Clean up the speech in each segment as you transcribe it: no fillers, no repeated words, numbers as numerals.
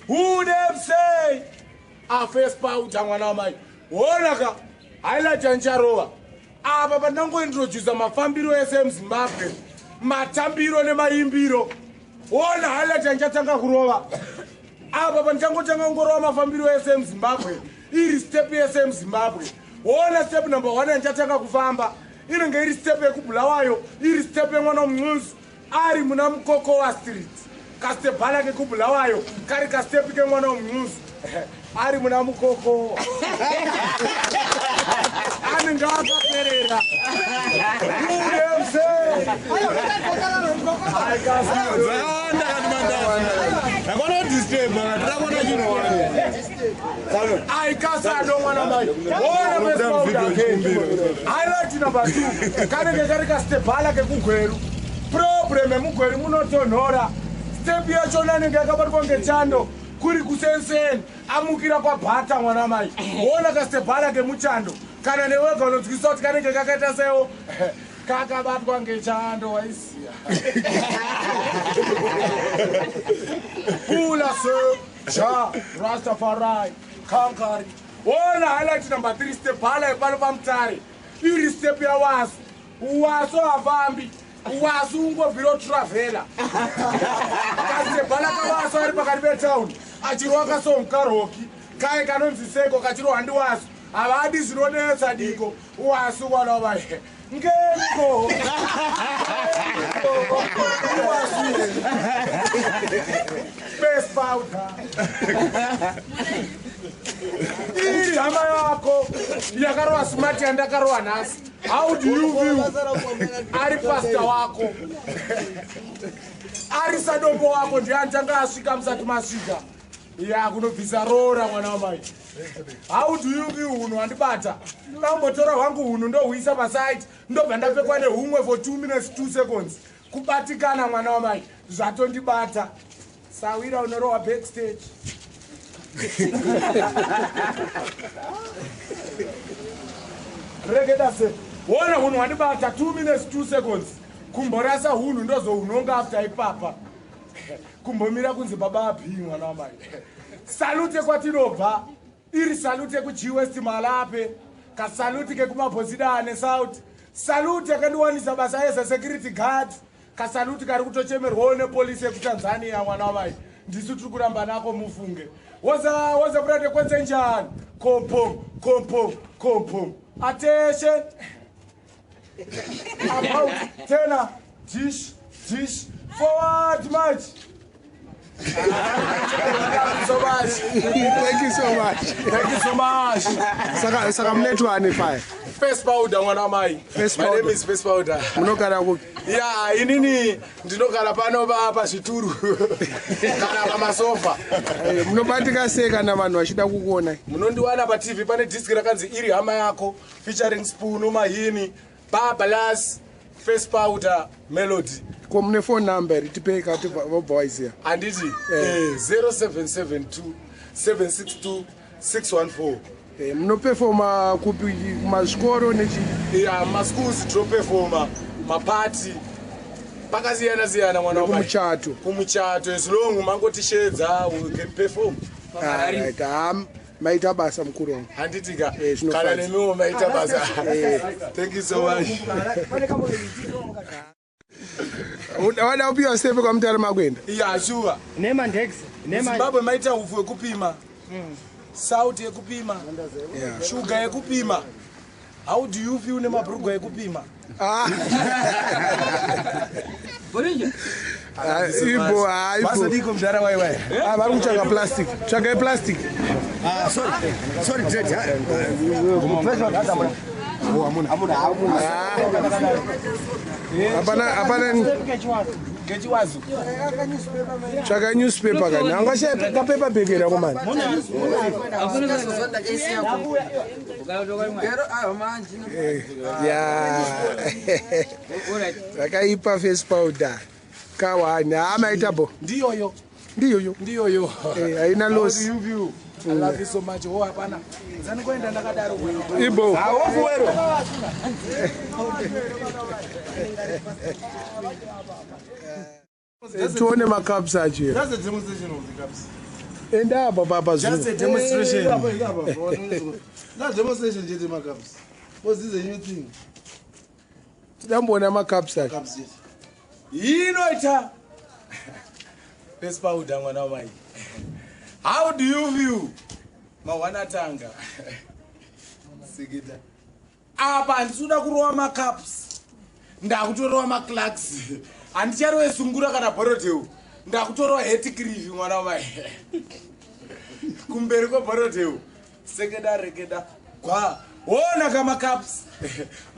Who dem say? A face powder mwana wamai. Wona ka highlight yancharova. Apa pandinangointroduce mafambiro ese emuZimbabwe. Matambiro nemaimbiro. Wona highlight yanchatanga kurova. Apa pandichangotanga kungorova mafambiro ese emuZimbabwe. Iri step yese emuZimbabwe. Wona step number 1 yanchatanga kufamba. Inenge iri step yekuBulawayo, iri step yemwana womncuzu. Ari muna Mukokowa Street. Kastebhala kekuBulawayo kari kastepi kemwana womncuzu. Ari muna Mukokowa. Anenge akaperera. Aikasado mwana mai. Highlight number 2. Kanenge kari kastebhala kekugweru. Problem yemugweru munotonhora. Step yacho nanenge yakabatwa ngechando kuri kusenseni amukira kwabhata mwana mai. Wona kastebhala kemuchando. Kana newega unonzwisa kuti kanenge kakaita sewo kakabatwa ngechando waisiya. Pula se ja Rastafari kankari. Wona highlight number 3 step hala epano pamutare. Iri step yawasu. Wasu havambi. Wasu ungobvira travela. Kastebhala kawasu ari pakati petown. Achirwa kasong karoki. Kai kanonzi seko kachirwa handi wasu. Havadi zvinonetsa diko. Wasu mwana wamai. Ngengo. Wasu. Best powder. Iri hama yako yakarova smart yandakarova nhasi. How do you view? Ari pastor wako. Ari sadombo wako ndiye anotanga asvika musati masvika. Ya kunobvisa roora mwana wamai. How do you view hunhu wandibata? Ndambotora hwangu hunhu ndohuisa pasite ndobva ndapfekwa nehumwe for 2 minutes 2 seconds. Kubatikana mwana wamai zvatondibata. Sawira unorowa backstage. Regeda se. Wona hunhu wandibata 2 minutes 2 seconds. Kumborasa hunhu ndozohunonga after ipapa. Kumbomira kunzi baba api mwana wamai. Salute kwatinobva. Iri salute ku West Malape. Kasalute kekumabhozidane South. Salute yakandiwanisa basa as a security guard. Kasalute kari kutochemerwawo nepolisi yekuTanzania mwana wamai. Ndisu tiri kuramba nako mufunge. Woza brother kwenze njani? Kompom, kompom, kompom. Attention. About tena dish, dish, forward march. Thank you so much. Thank you so much. Thank you so much. Saka munetwa fire. Face powder mwana mai. My name is Face Powder. Munogara kupi? Yeah, inini ndinogara pano pazvituru. Kana pamasofa. Munobatika sei kana vanhu vachida kukuona? Munondiwana pa TV pane disc rakanzi Iri Hama Yako featuring Spoon Mahini, Babalas, Face Powder, Melody. Ko mune phone number tipei ka vobva waiziya. Handiti 0772 762 614. Munoperforma kupi kumazvikoro nechi? Yeah, maschools tinoperforma, mapati pakasiyana siyana mwana wamai. Kumuchato. Kumuchato as long mangotishedza we can perform. Right, maita basa mukuru wangu. Handitika kana nemiwo maita basa. Thank you so much. Wada upiwa step kwamutare makuenda? Yeah, sure. Nemandex, Zimbabwe maita hufu yekupima. Sauti yekupima. Sugar yekupima. How do you feel nemabhurugwa ekupima? Ibo, ibo. Diko mdara wai wai. Vari kutsvaga plastic. Tsvagai plastic. Sorry, Judge. Hapana, hapana. Kechiwazu. Tsvaga newspaper kani. Angashaya kapepa bag here akomana. Yeah. Vakaipa face powder. Kawani. Maita bo. Ndiyoyo. Ndiyoyo. Ndiyoyo. Haina loss. I love you so much. Oh, hapana. Zanikoenda ndakadaro. Ibo. Hawofuwero. Tione macups acho. That's the demonstration of the cups. Enda apa papa Just a demonstration. Na demonstration chete macups. Because this is a new thing. Tidamboona macups acho. Cups chete. Inoita face powder mwana wamai. How do you feel? Mawana tanga. Sigida. Apa handisi kuda kurova macups. Ndakutorova maclarks. Handicharove sungura kana Borrowdale. Ndakutorova Hatcliffe mwana wamai. Kumberi kweBorrowdale. Sekeda rekeda. Gwa. Wona kamacups.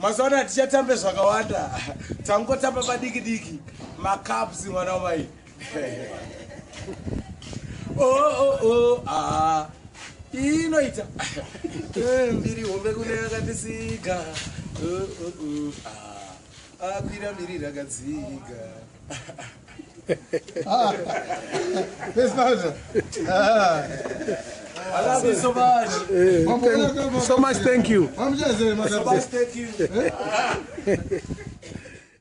Mazuva ano hatichatambe zvakawanda. Tangotamba padiki diki. Macups mwana wamai. Oh oh oh ah. Inoita. Mbiri hombe kune yakatisika. Oh oh oh ah. Akwira mbiri rakadzika. Face powder. Ah. I love you so much. So much, thank you. Mamuchazere So macups. much, thank you.